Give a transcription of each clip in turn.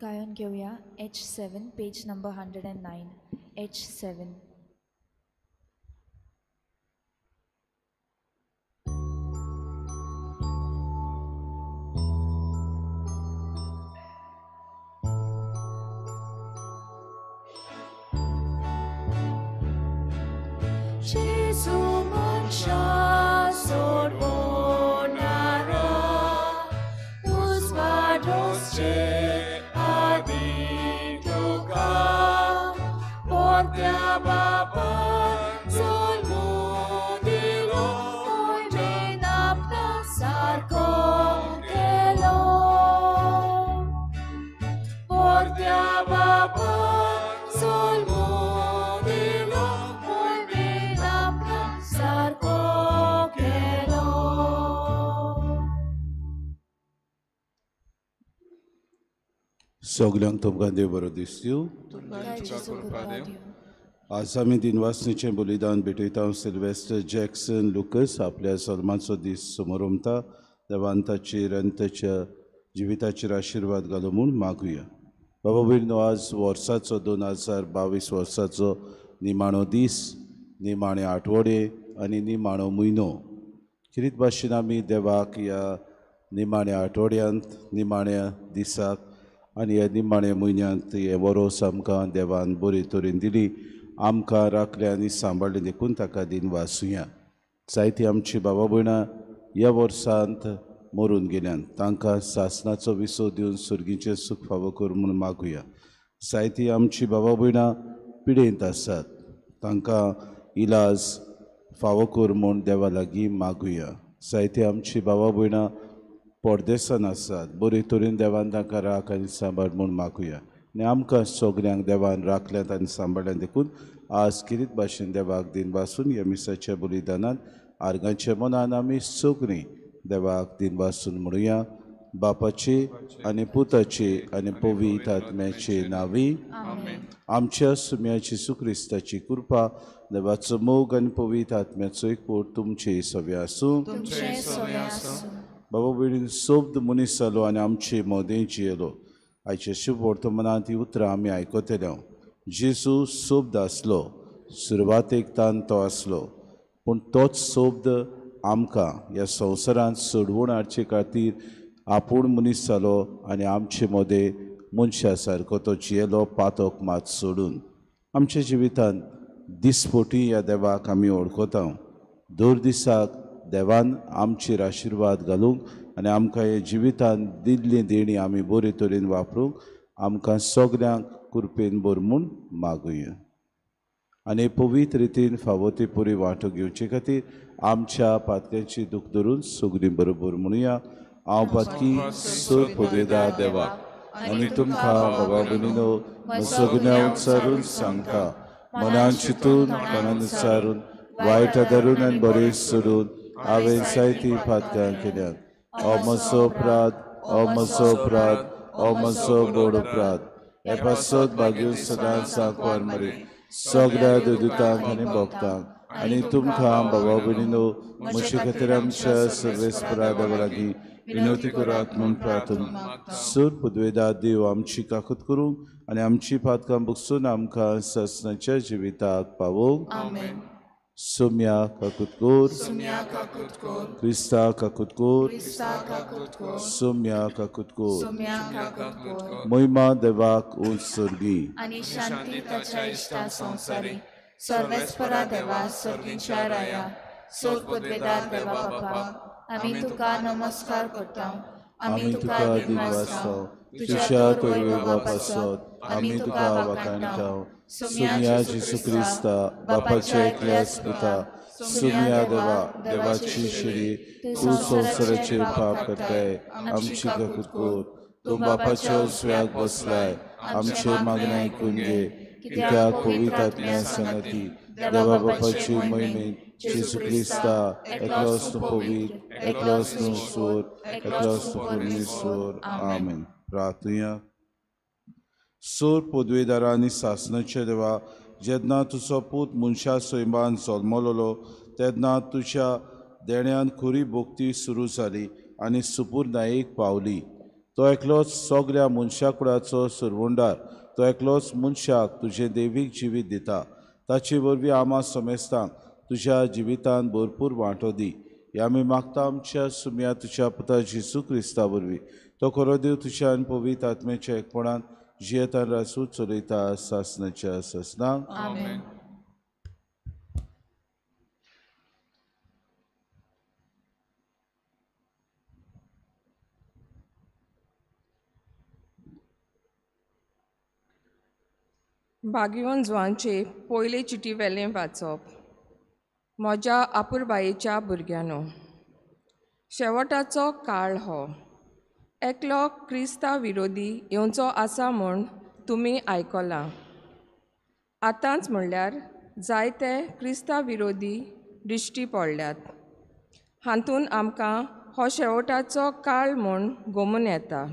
गायन घेवया H7 page number 109 H7. Jesu मनशा सोडवणारा उजवाडोसचे आदी तुका पोरत्या बापान जल्मून दिलो तुवें आपणा सारको केलो पोरत्या बापान जल्मून दिलो तुवें आपणा सारको केलो. सगल्यांक तुमकां देव बरो दिसतू. आज आमी दिनवासणीचें बलिदान भेटयता. सिल्वेस्टर जॅक्सन लुकस आपल्या सलमाचो दीस समोरमता. देवान ताचेर आनी ताच्या जिविताचेर आशिर्वाद घालो म्हूण मागुया. बाबा भयणीनो, आज वर्साचो 2022 वर्साचो निमाणो दीस, निमाणे आठवडे आनी निमाणो म्हयनो. खेरीत भाशेन आमी देवाक ह्या निमाण्या आठवड्यांत, निमाण्या दिसाक आनी ह्या निमाण्या म्हयन्यांत हें वरोस आमकां देवान बरे तरेन दिली, आमकां राखलें आनी सांबाळ्ळें देखून ताका दिनवासुया. जायतीं आमची बाबा भयणां ह्या वर्सांत मरून गेल्यान, तांकां सासणाचो विसव दिवन सुर्गीचें सूख फावो कर म्हूण मागुया. जायतीं आमची बाबा भयणां पिडेंत आसात, तांकां इलाज फावो कर म्हूण देवा लागीं मागुया. जायतीं आमची बाबा भयणां परदेसान आसात, बरे तरेन देवान तांकां राख आनी सांबाळ म्हूण मागुया. आनी आमकां सगल्यांक देवान राखल्यात आनी सांबाळ्ळ्यात देखून आज किरीत भाशेन देवाक दिनवासून ह्या मिसाच्या बलिदानान आर्गांच्या मनान आमी सगळीं देवाक दिनवासून म्हणुया. बापाचे आनी पुताचे आनी पवित्र आत्म्याचे नांवी आमच्या सुम्या जेजू क्रिस्ताची कृपा, देवाचो मोग आनी पवित्र आत्म्याचो एकवट तुमचे सगळे आसूं. बाबा भयणीन, सोब्द मनीस जालो आनी आमचे मदें जियेलो. आयच्या शुभ वर्तमानांत हीं उतरां आमी आयकतले. जेजू सोब्द आसलो, सुरवातेक तान तो आसलो, पूण तोच सोब्द आमकां ह्या संवसारांत सोडवून हाडचे खातीर आपूण मनीस जालो आनी आमचे मदें मनशा सारको तो जियेलो, पातक मात सोडून. आमच्या जिवितांत दिसपोटी ह्या देवाक आमी वळखता. दर दिसाक देवान आमचेर आशिर्वाद घालूंक आनी आमकां हे जिवितांत दिल्ली देणी आमी बरे तरेन वापरूंक आमकां सगल्यांक कृपेन भर म्हूण मागुया. आनी पवित्र रितीन फावो ती पुरी वांटो घेवचे खातीर आमच्या पातक्यांची दूख धरून सगळीं बरोबर म्हणुया. हांव पातकी सोद पुदयता देवाक आनी तुमकां बाबा भयणीनो सगळ्यां उच्चारून सांगता, मनान चिंतून मनान उच्चारून वायट धरून आनी बरें सोडून हांवें जायतीं पातकां केल्यात. हो म्हजो अपराध, हो म्हजो अपराध, हो म्हजो व्हड अपराध. हे पासत भाग्य सदांच सांकवार मरे सगळ्या दुदितांक आनी भक्तांक आनी तुमकां बाबा भयणीनो म्हजे खातीर आमच्या सर्वेस्परा देवा लागीं विनवती करात म्हूण प्रार्थना. सूर पुदवेदा देव आमची काकूत करूंक आनी आमची पातकां बुकसून आमकां सासणाच्या जिविताक पावोवंक. सुम्या काकूत कर, क्रिस्ता काकूत कर, सुम्या काकूत कर. महिमा देवाक उंच सर्गी आनी शांती ताच्या इश्टा संवसारी. सर्वेस्परा देवा सर्गींच्या राया, सोद पदवेदार देवा बापा, आमी तुका नमस्कार करता, आमी तुका दिनवासता. तुज्या तोरवे पासत आमी तुका वाखाणटा. सुम्या जेजू क्रिस्ता बापाच्या एकल्याच पुता, सुम्या देवा देवाची शिरी, तूं संवसाराचेर पाप करताय आमची काकूत कर. तूं बापाच्या उजव्याक बसलाय, आमचे मागणें आयकून घे. कित्याक पवित्र आत्म्या संगती देवा बापाची महिमेन जेजू क्रिस्ता एकलोच तूं पवित्र, एकलोच तूं सोर, एकलोच तूं परमेश्वर. आमेन. प्रार्थुया. सोर पदवेदारा आनी सासणाच्या देवा, जेन्ना तुजो पूत मनशा सैमान जल्मलोलो तेन्ना तुज्या देण्यान खरी भक्ती सुरू जाली आनी सुपूर्णायेक पावली. तो एकलोच सगळ्या मनशा कुळाचो सुरवंडार, तो एकलोच मनशाक तुजें देवीक जिवीत दिता। ताचे वरवीं आमा समेस्तांक तुज्या जिवितान भरपूर वांटो दी। हे आमी मागता आमच्या सुम्या तुज्या पुता जेजू क्रिस्ता वरवीं। तो खरो देव तुज्या आनी पवित्र आत्म्याच्या एकपणान जियेतान रासू चलयता सासनाच्या सासनाक। आमेन। बागिवन जुवांचे पयले चिटी वेलें वाचप। म्हज्या आपुरबायेच्या भुरग्यांनो, शेवटाचो काळ हो। एकलो क्रिस्ता विरोधी येवचो आसा म्हूण तुमी आयकलां। आतांच म्हणल्यार जायते क्रिस्ता विरोधी दिश्टी पडल्यात। हातूंत आमकां हो शेवटाचो काळ म्हूण गोमून येता।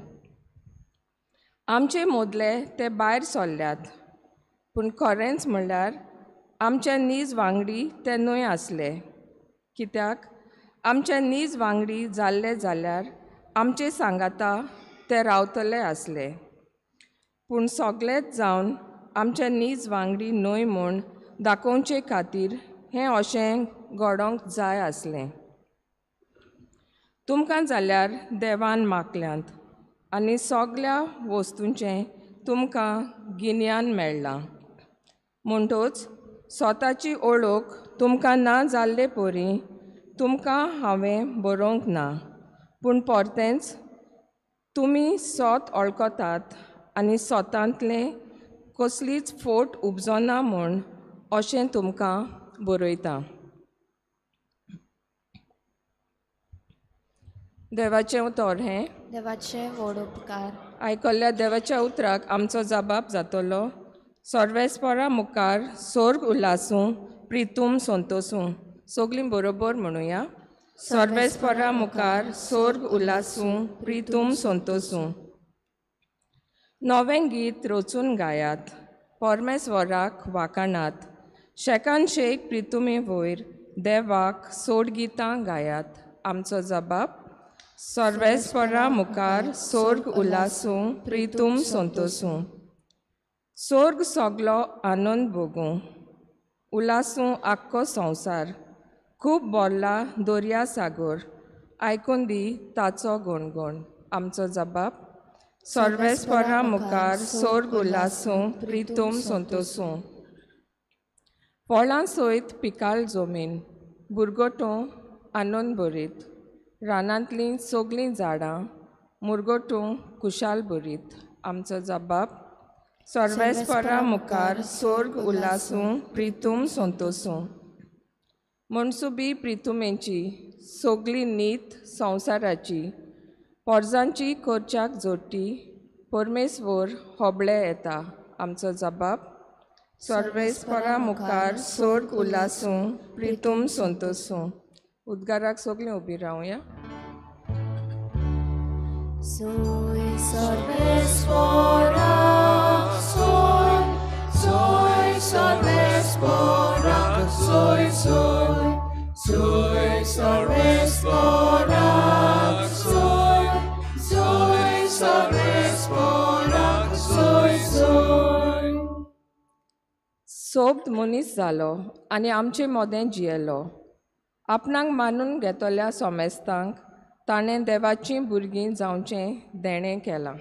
आमचे मोदले ते भायर सरल्यात, पूण खरेंच म्हणल्यार आमचे नीज वांगडी ते न्हय आसले। कित्याक आमचे नीज वांगडी जाल्ले जाल्यार आमचे सांगाता ते रावतले आसले, पूण सगळेच जावन आमचे नीज वांगडी न्हय म्हूण दाखोवचे खातीर हें अशें घडोवंक जाय आसलें। तुमकां जाल्यार देवान मागल्यांत आनी सगळ्या वस्तूंचें तुमकां गिन्यान मेळ्ळां, म्हणटोच स्वताची ओळख तुमकां ना जाल्ले परी तुमकां हांवें बरोवंक ना, पूण परतेंच तुमी स्वत वळखतात आनी स्वतांतलें कसलीच फोट उपजना म्हूण अशें तुमकां बरयता। देवाचें उतर हें देवाचे व्हड उपकार। आयकल्ल्या देवाच्या उतराक आमचो जबाब जातलो। सर्वेस्परा मुखार सोर्ग उल्हासूं प्रितूम संतोसूं। सगळीं बरोबर म्हणुया। सर्वेस्परा मुखार सोर्ग उल्हासूं प्रितूम संतोसूं। नवें गीत रचून गायात, परमेश्वराक वाखाणात, शेकान शेक प्रितुमे वयर देवाक सोड गितां गायात। आमचो जबाब सर्वेस्परा मुखार सोर्ग उल्हासूं प्रितूम संतोसूं। सोर्ग सगलो आनंद भोगूं, उल्हासूं आख्खो संवसार, खूब भरला दर्या सागर, आयकून दी ताचो गणगण। आमचो जबाब सर्वेस्परा मुखार सोर्ग उल्हासूं प्रितूम संतोसूं। फळां सयत पिकाळ जमीन, बुरगटो आनंद भरीत, रानांतलीं सगळीं झाडां मुरगटो खुशाल भरीत। आमचो जबाब सर्वेस्परा मुखार सोर्ग उल्हासूं प्रितूम संतोसूं। मनसुबी प्रितुमेची सगळी नीत संवसाराची, पोरजांची करच्याक जोडटी परमेश्वर होबळे येता। आमचो जबाब सर्वेस्परा मुखार सोर्ग उल्हासूं प्रितूम संतोसूं। उद्गाराक सगळीं उबी रावया। Soy sarvespora, soy, soy sarvespora, soy, soy, soy sarvespora, soy, soy sarvespora, soy, soy. सोब्द मनीस जालो आनी आमचे मोदें जियेलो। आपणाक मानून घेतल्या सोमेस्तांक ताणें देवाचीं भुरगीं जावचें देणें केलां।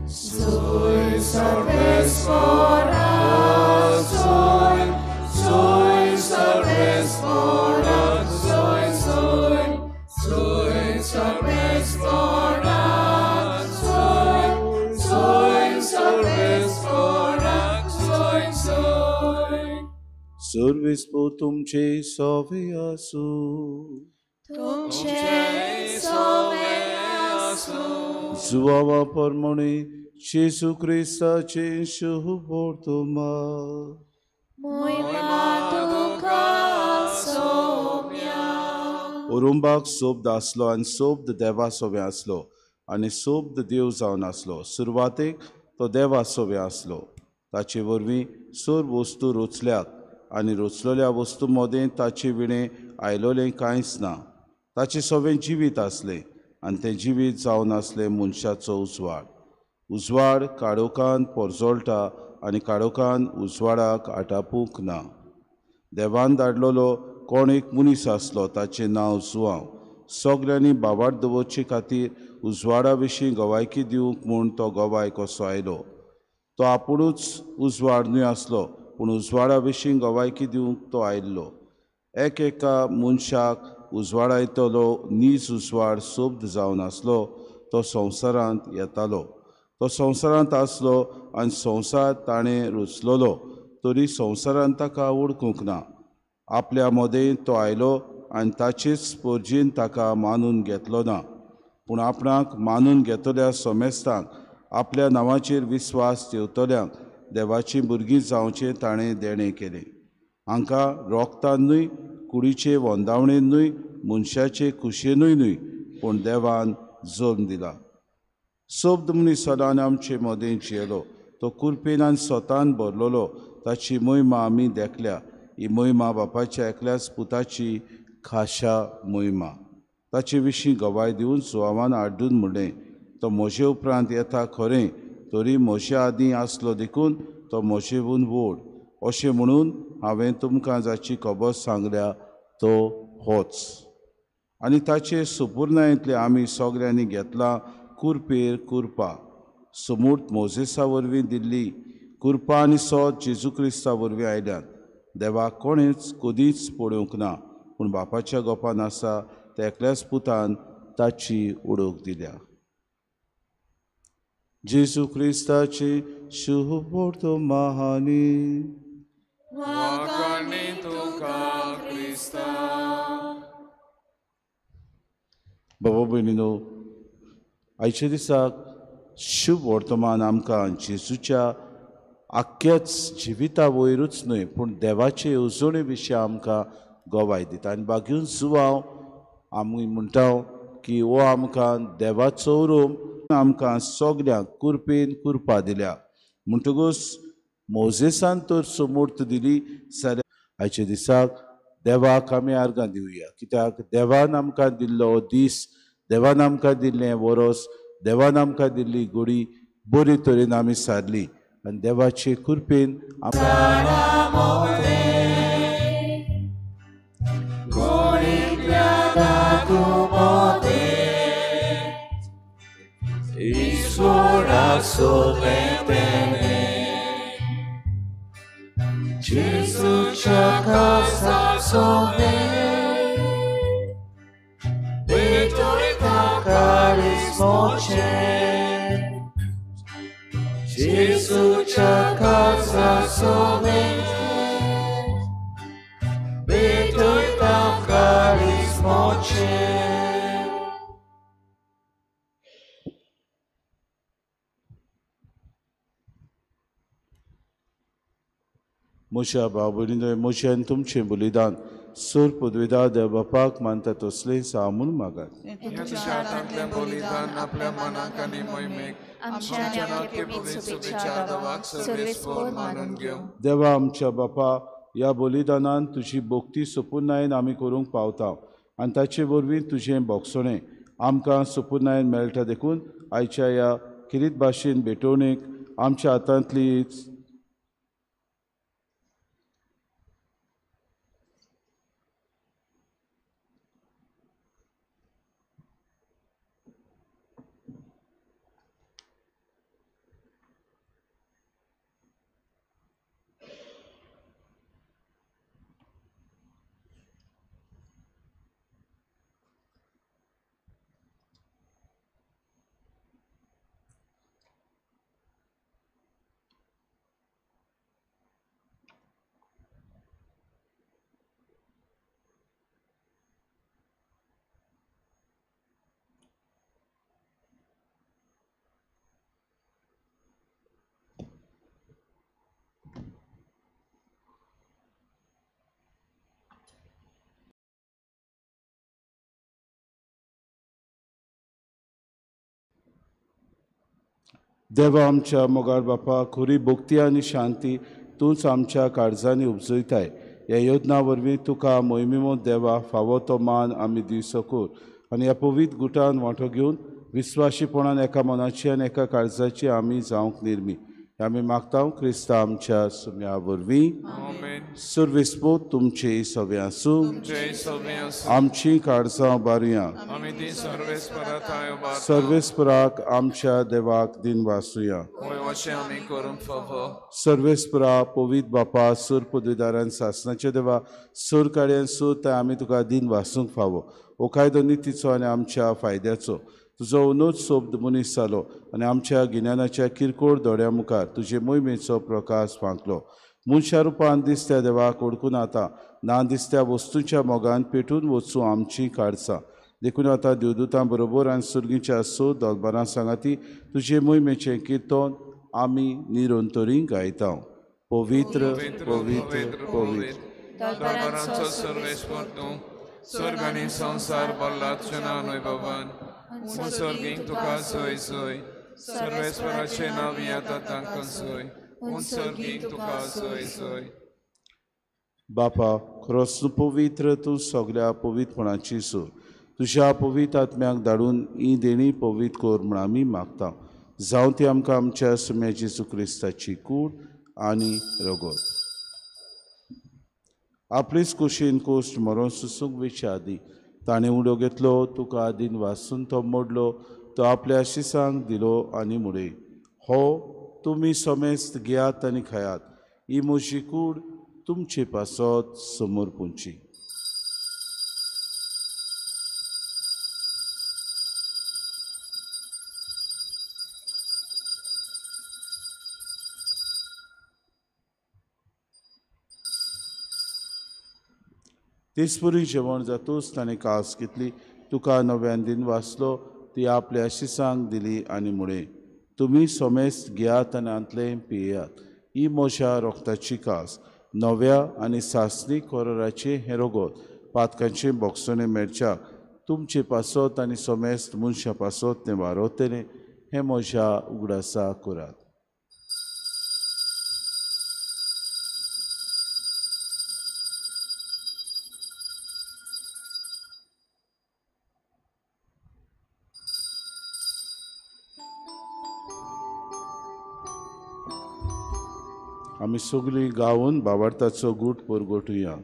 Soy sarvespora, soy, soy sarvespora, soy, soy, soy sarvespora, soy, soy sarvespora, soy, soy. सर्वेस्पो तुमचे सोवे आसूं। तुमचे सोवे आसूं। जुवावा परमणे जेजू क्रिस्ताचे शुभवर्तमान। मोहिमा तुका सोम्या। उरुंबाक सोब्द आसलो आनी सोब्द देवा सोवे आसलो आनी सोब्द देव जावन आसलो। सुरवातेक तो देवा सोवे आसलो। ताचे वरवीं सर्व वस्तू रचल्यात आनी रचलेल्या वस्तू मदें ताचे विणें आयलोलें कांयच ना। ताचे सवें जिवीत आसलें आनी तें जिवीत जावन आसलें मनशाचो उजवाड. उजवाड काळोखान पोरजोळटा आनी काळोखान उजवाडाक आटापूंक ना. देवान धाडलेलो कोण एक मनीस आसलो, ताचें नांव जुआंव. सगल्यांनी बावाट दवरचे खातीर उजवाडा विशीं गवायकी दिवंक म्हूण तो गवाय कसो आयलो. तो आपुणूच उजवाड न्हय आसलो, पूण उजवाडा विशीं गवायकी दिवंक तो आयिल्लो. एक एका मनशाक उजवाडायतलो नीज उजवाड सोब्द जावन आसलो, तो संवसारांत येतालो. तो संवसारांत आसलो आनी संवसार ताणें रचलोलो, तरी संवसारांत ताका वळखूंक ना. आपल्या मदें तो आयलो आनी ताचेच पोरजीन ताका मानून घेतलो ना. पूण आपणाक मानून घेतल्या समेस्तांक, आपल्या नांवाचेर विस्वास ठेवतल्यांक देवाचीं भुरगीं जावचें ताणें देणें केलें. हांकां रोगतान न्हय, कुडीचे वंदावणेन न्हय, मनशाचे खुशेनूय न्हय, पूण देवान जल्म दिला. शब्द मनीस जालो आनी आमचे मदें जियेलो. तो कुरपेन आनी स्वतान भरलेलो. ताची मोहिमा आमी देखल्या. ही मोहिमा बापाच्या एकल्याच पुताची खाशा मोहिमा. ताचे विशीं गवाय दिवन जुआवान आड्डून म्हणलें, तो म्हजे उपरांत येता खरें, तरी म्हजे आदीं आसलो देखून तो म्हजेहून व्हड. अशें म्हणून हांवें तुमकां जाची खबर सांगल्या तो होच. आनी ताचे सुपुर्णायेंतले आमी सगल्यांनी घेतला कुरपेर कुरपा. समूर्त मोजेसा वरवीं दिल्ली कुरपा आनी सोद जेजू क्रिस्ता वरवीं आयल्यात. देवाक कोणेच कदींच पळोवंक ना, पूण बापाच्या गोपान आसा त्या एकल्याच पुतान ताची उडोवंक दिल्या. जेजू क्रिस्ताची शुभ महानी. बाबा भयणीनो, आयच्या दिसाक शुभ वर्तमान आमकां जेजूच्या आख्ख्याच जिविता वयरूच न्हय, पूण देवाचे येवजणे विशीं आमकां गवाय दिता. आनी बागीन जुआंव आमी म्हणटा की हो आमकां देवाचो रूम आमकां सगल्यांक कुरपेन कुरपा दिल्या. म्हणटकूच मोजेसान तर समूर्त दिली जाल्यार आयच्या दिसाक देवाक आमी आर्गां दिवया, कित्याक देवान आमकां दिल्लो दीस, देवान आमकां दिल्लें वरोस, देवान आमकां दिल्ली गोडी बरे तरेन आमी सारली आनी देवाचे कृपेन Gesù casa sovente, vedo carismoce. म्हज्या भाव भयणीनो, म्हजें आनी तुमचें बलिदान सोर पदवेदार देव बापाक मानता तसलें सा म्हूण मागात. बलिदान आपल्या मनाक आनी मोहिमेक देवा आमच्या बापा, ह्या बलिदानान तुजी भक्ती सुपुर्णायेन आमी करूंक पावता आनी ताचे वरवीं तुजें भोगसणें आमकां सुपुर्णायेन मेळटा. देखून आयच्या ह्या खेरीत भाशेन भेटवणेक आमच्या हातांतली देवा आमच्या मोगाळ बापा, खरी भक्ती आनी शांती तूंच आमच्या काळजांनी उपजयताय. ह्या योजना वरवीं तुका मोहिमेमो देवा फावो तो मान आमी दिवं कर आनी ह्या पवित्र गुटान वांटो घेवन विस्वाशीपणान एका मनाची आनी एका काळजाची आमी जावंक निर्मी आमी मागता क्रिस्ता आमच्या सुम्या वरवीं. सर्वेस्पोत तुमचे सवे आसूं. आमची काळजां बारुया. सर्वेस्पराक आमच्या देवाक दिन वासुया. सर्वेस्परा पवित्र बापा सूर पदवीदारान सासनाच्या देवा सूर कार्यान सूर थंय आमी तुका दिन वासूंक फावो. हो कायदो नितीचो आनी आमच्या फायद्याचो. तुजो उनोच सोब्द मनीस जालो आनी आमच्या गिन्यानाच्या किरकोळ दोळ्या मुखार तुजे मोहिमेचो प्रकाश फांकलो. मनशा रुपान दिसत्या देवाक ओडकून आतां ना दिसत्या वस्तूंच्या मोगान पेटून वचूं आमची काळजां. देखून आतां देवदूतां बरोबर आनी सुर्गीच्या सो दोलबारां सांगाती तुजे मोहिमेचें किर्तन आमी निरंतरी गायता. पवित्र पवित्र पवित्र दरबारांचो सर्वेस्पर तूं स्वर्ग आनी संवसार भरला तुज्या नांवान भगवान. उंच तुका सोय सोय सर्वेस्पराचें नांव येता तांकां सोय. उंच तुका सोय सोय. बापा खरोच तूं पवित्र, तूं सगळ्या पवित्रपणाची सूर. तुज्या पवित्र आत्म्याक धाडून ही देणी पवित्र कर म्हूण आमी मागता. जावं ती आमकां आमच्या सुम्या जेजू क्रिस्ताची कूड आनी रगत. आपलीच कुशीन कोश्ट मरोन सुसूंक वेच्या आदी ताणें उडो घेतलो, तुका आदीन वासून तो मोडलो, तो आपल्या शिसांक दिलो आनी मुडे हो तुमी समेस्त घेयात आनी खायात. ही म्हजी कूड तुमचे पासत समर्पूंची. तेचपरी जेवण जातूच ताणें कास घेतली, तुका नव्यान दिन वाचलो, ती आपल्या शिसांक दिली आनी मुळे तुमी समेस्त घेयात आनी हांतलें पियेयात. ही म्हज्या रोगताची कास नव्या आनी सासणी कोराचें हें रगत पातकांचें बोगसणें मेळच्याक तुमचे पासत आनी समेस्त मनशां पासत तें वारवतलें. हें म्हज्या उगडासा करात. आमी सगळीं गावन बाबार्थाचो गूट परगटुया.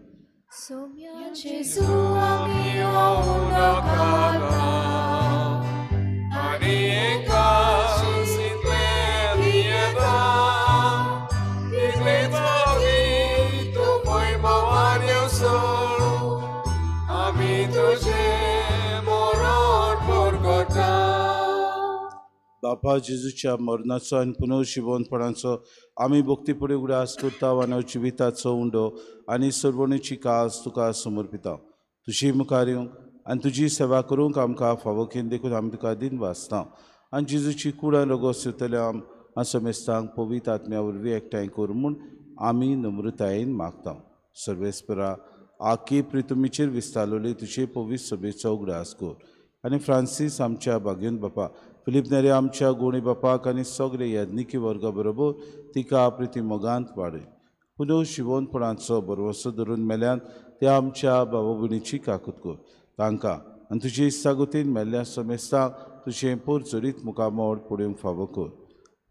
बापा जेजूच्या मरणाचो आनी पुनर्जिवनपणाचो आमी भक्तीपुढे उगडास करता आनी जिविताचो उंडो आनी सर्वणेची कास तुका समर्पिता. तुजी मुखार येवंक आनी तुजी सेवा करूंक आमकां फावो केली देखून आमी तुका दिन वाचता. आनी जेजूची कूड आनी रगत सोदतल्या आम समेस्तांक पवित्र आत्म्या वरवीं एकठांय कर म्हूण आमी नम्रतायेन मागता. सर्वेस्परा आकी प्रितुमीचेर विस्तारलेली तुजे पवित्र सभेचो उगडास कर आनी फ्रांसीस आमच्या भाग्यन बापा, फिलीप नेरे आमच्या गोणी बापाक आनी सगळे याज्ञिकी वर्गा बरोबर तिका प्रिती मोगांत वाडय. पुनः शिवोनपणाचो भरवसो धरून मेल्यान त्या आमच्या बाबा भयणीची काकूत कर. तांकां आनी तुजे इत्सागतीन मेल्ल्या समेस्तांक तुजें पोरचोरीत मुखामोड पळोवंक फावो कर.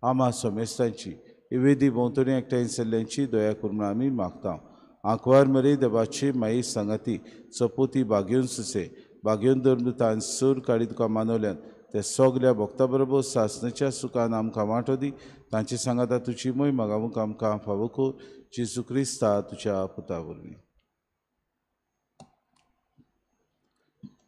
आमा समेस्तांची इवेदी भोंवतणी एकठांय जाल्ल्यांची दया कर म्हूण आमी मागता. आंकवार मरे देवाची माई सांगाती चपोती बागेवन सुसे बागेवन धर्मदूतान सूर काडी तुका मानवल्यान ते सगल्या भक्ता बरोबर सासणाच्या सुखान आमकां वांटो दी. तांचे सांगाता तुजी मोय मागावूंक आमकां फावो कर. जेजू क्रिस्ता तुज्या पुता वरवीं.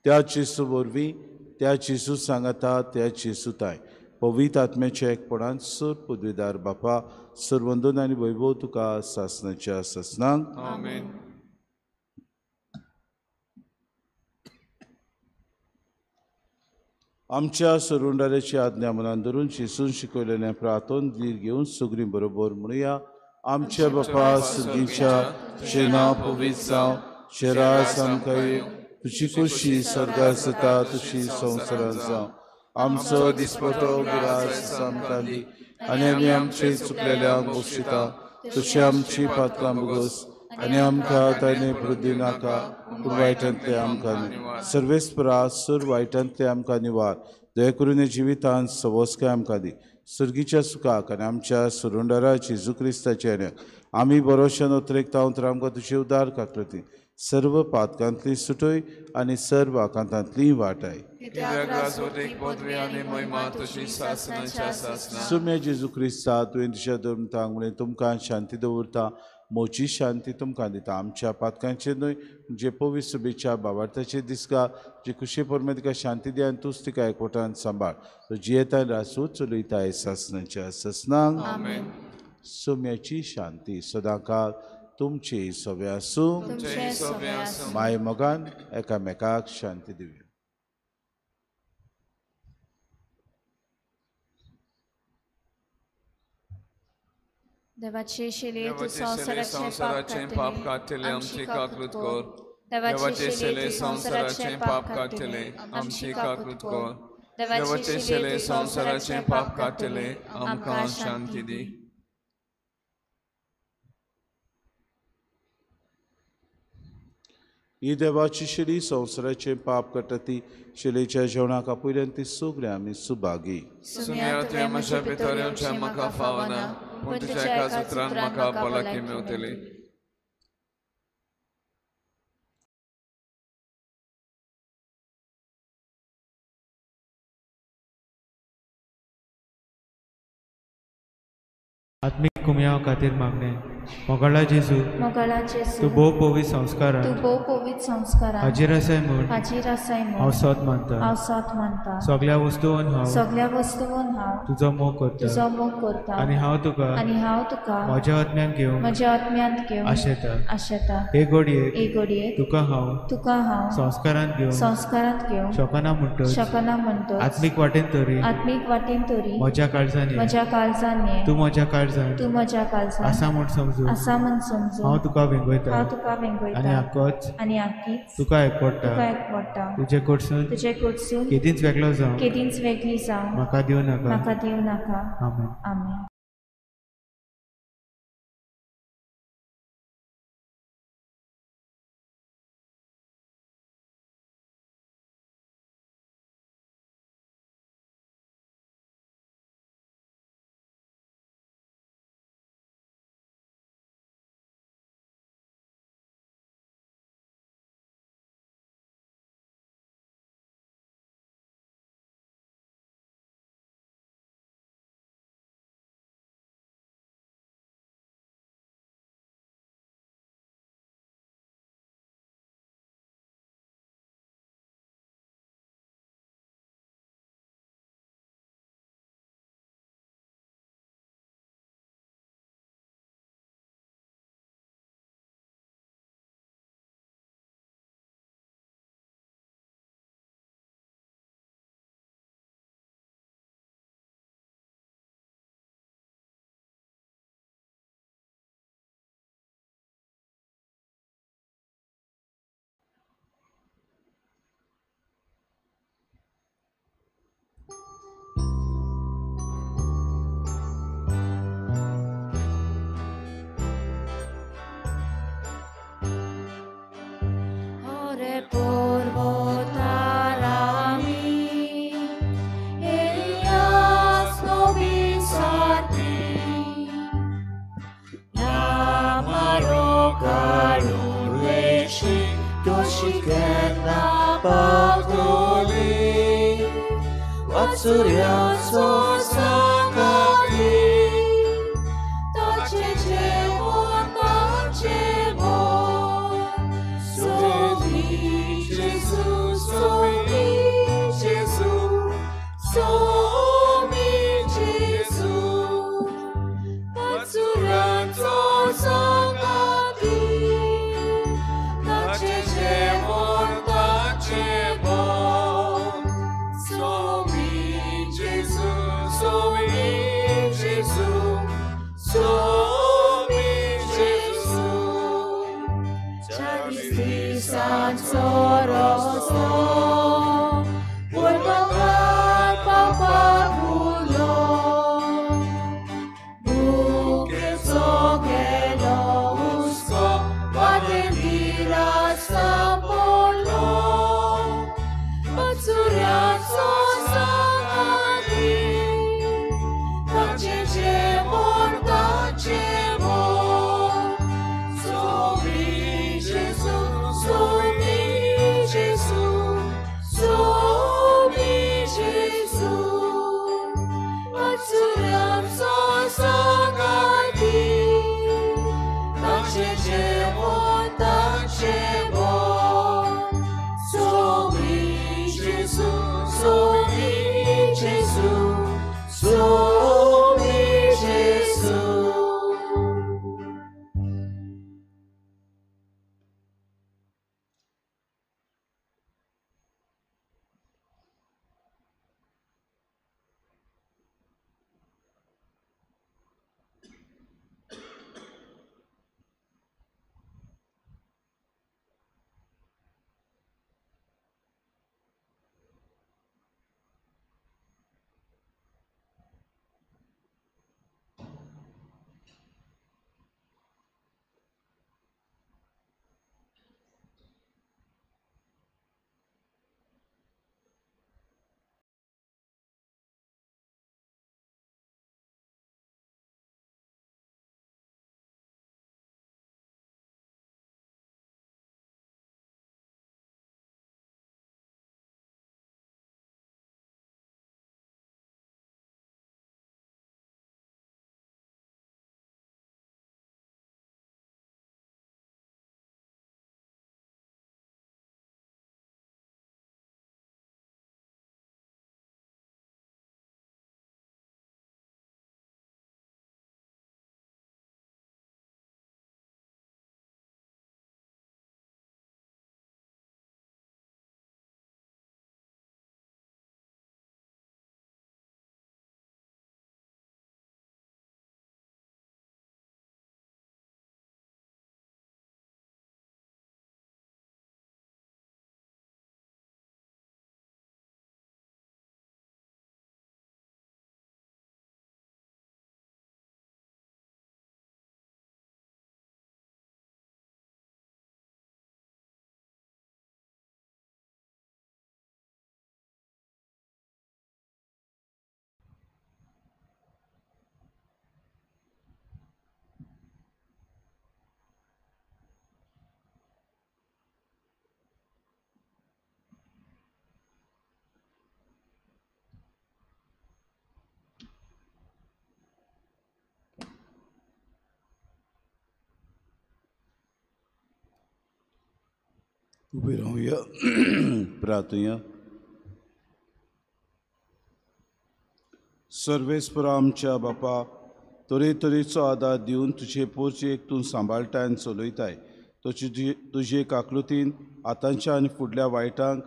त्या जेजू वरवीं, त्या जेजू सांगाता, त्या जेजू ताय पवित्र आत्म्याच्या एकपणान सर पदवीदार बापा सर्वंदन आनी वैभव तुका सासणाच्या सासणांक. आमेन. आमच्या सरुंडाऱ्याची आज्ञा मनान धरून जेजून शिकयलेलें प्रार्थन धीर घेवन सगळीं बरोबर म्हणुया. आमच्या बापा सुगीच्या तुजें नांव पवित्र जावं, तुजें राज आमकां येवं, तुजी खोशी स्वर्गार जाता तशी संवसारांत जावं. आमचो दिसपटो ग्रास आमकां दी आनी आमी आमचे चुकलेल्यांक बक्षिता तशी आमची पातकां भोगस आनी आमकां ताणें वृद्धी नाका पूण वायटांतले आमकां सर्वेस्परा सर वायटांतले आमकां निवार. दया करून जिवितांत सवस्काय आमकां दी. सर्गीच्या सुखाक आनी आमच्या सुरुंडरा जेजू क्रिस्ताच्या आमी बरोशान उतरेकता तर आमकां तुजे उदार काकृती सर्व पातकांतली सुटय आनी सर्व आकांतांतली वाटाय. सुम्या जेजू क्रिस्ता तुवें तुज्या धर्मतांक म्हणून तुमकां शांती दवरता, मोची शांती तुमकां दिता. आमच्या पातकांचेर न्हय जे पवित्र शुभेच्छा बाबार्थाचे दिसका जे खुशे परमे तिका शांती दी आनी तूच तिका एकवटान सांबाळ. तो जियेता रासू चलयता सासनाच्या ससनांक. सोम्याची शांती सदांकाळ तुमची सोबे आसूं. माय मोगान एकामेकाक शांती दिवया. देवाचे शिले तूं संवसाराचें पाप काडटलें आमची काकूत कर. देवाचे शिले संवसाराचें पाप काडटलें आमची काकूत कर. देवाचे शिले संवसाराचें पाप काडटलें आमकां शांती दी. ही देवाची शिली संवसाराचें पाप काडटा ती शिलेच्या जेवणाक आपयल्यान ती सगळीं आमी सुभागी. सुम्या तुवें म्हज्या भितर येवचें म्हाका फावना, पूण तुज्या एका उतरान म्हाका भलायकी मेवतली. आत्मीक कुमयाव खातीर मागणें. मोगाळा जेजू, तूं भोव पवित्र संस्कारान हाजीर आसाय म्हूण हांव सत मानता. सगळ्या वस्तून हांव तुजो मोग करता आनी हांव तुका म्हज्या आत्म्यांत घेवंक आशेता. हे घडयेक तुका हांव संस्कारांत घेवंक शकना म्हणटच आत्मीक वाटेन तरी म्हज्या काळजान ये, तूं म्हज्या काळजान आसा म्हूण समजू हांव तुका वेंगयता आनी आकीच तुका एकवटा. तुजे कडसून केदींच वेगळो जावं म्हाका दिवं नाका. आमेन. आमेन. Jesus. उबे रावया, प्रार्थुया. सर्वेस्परा आमच्या बापा, तरेतरेचो आदार दिवन तुजे पोरचेक तूं सांबाळटाय आनी चलयताय. तशी तुजे काकलुतीन आतांच्या आनी फुडल्या वायटांक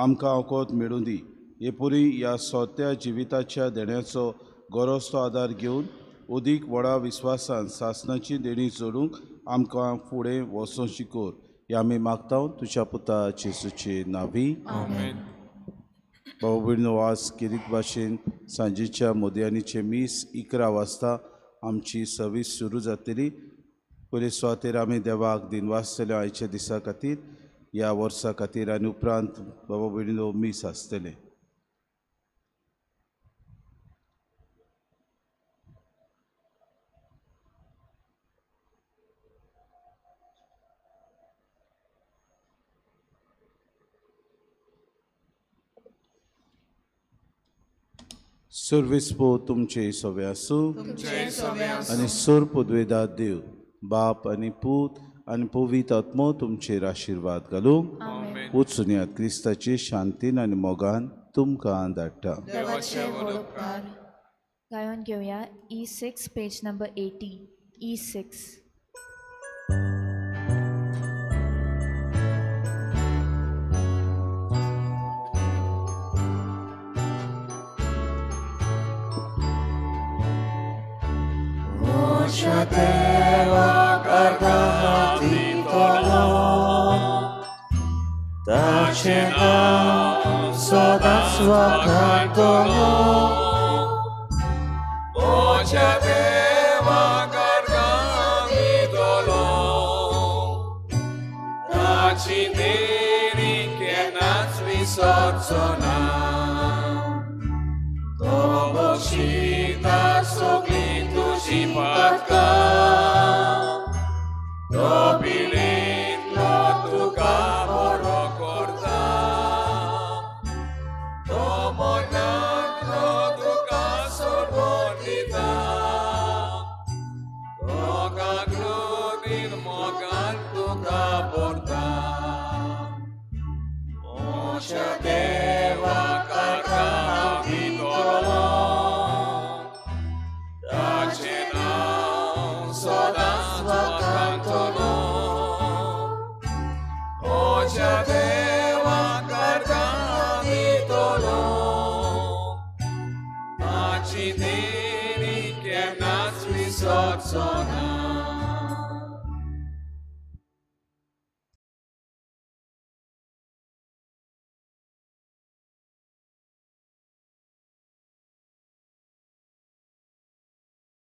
आमकां वखद मेळूं दी. हे पुरी ह्या सोत्या जिविताच्या देण्याचो गरज तो आदार घेवन अदीक व्हडा विस्वासान सासणाची देणी जोडूंक आमकां फुडें वचोंक शिकोर. हे आमी मागता तुज्या पुता जेजूचे नांवी. आमेन. भाऊ भयणीनो, आज केरीत भाशेन सांजेच्या मोदयानीचें मीस 11 वाजता आमची सर्वीस सुरू जातली. पयले सुवातेर आमी देवाक दिनवासतले आयच्या दिसा खातीर, ह्या वर्सा खातीर, आनी उपरांत बाबा भयणीनो मीस आसतलें. सर्वेस पो तुमचे सवे आसूं आनी सोर पदवेदार देव बाप आनी पूत आनी पवित्र आत्मो तुमचेर आशिर्वाद घालूं. वचुनयात क्रिस्ताचे शांतीन आनी मोगान तुमकां धाडटा. गायोन घेवया E6 page number 80. E6. Deva kargati tolo, tache naam sodas vakantolo. Ocha deva kargati tolo, tachi deni kenats visotsona. Tobo shita sogli tuji patka, to pilitlo tuka boro korta, to monatlo tuka sorbonita, to kagludin mogan tuka porta. Osha deva karka vitolo, tache naam sodas vakantolo. Ocha deva karka vitolo, tachi deni kenats visotsona.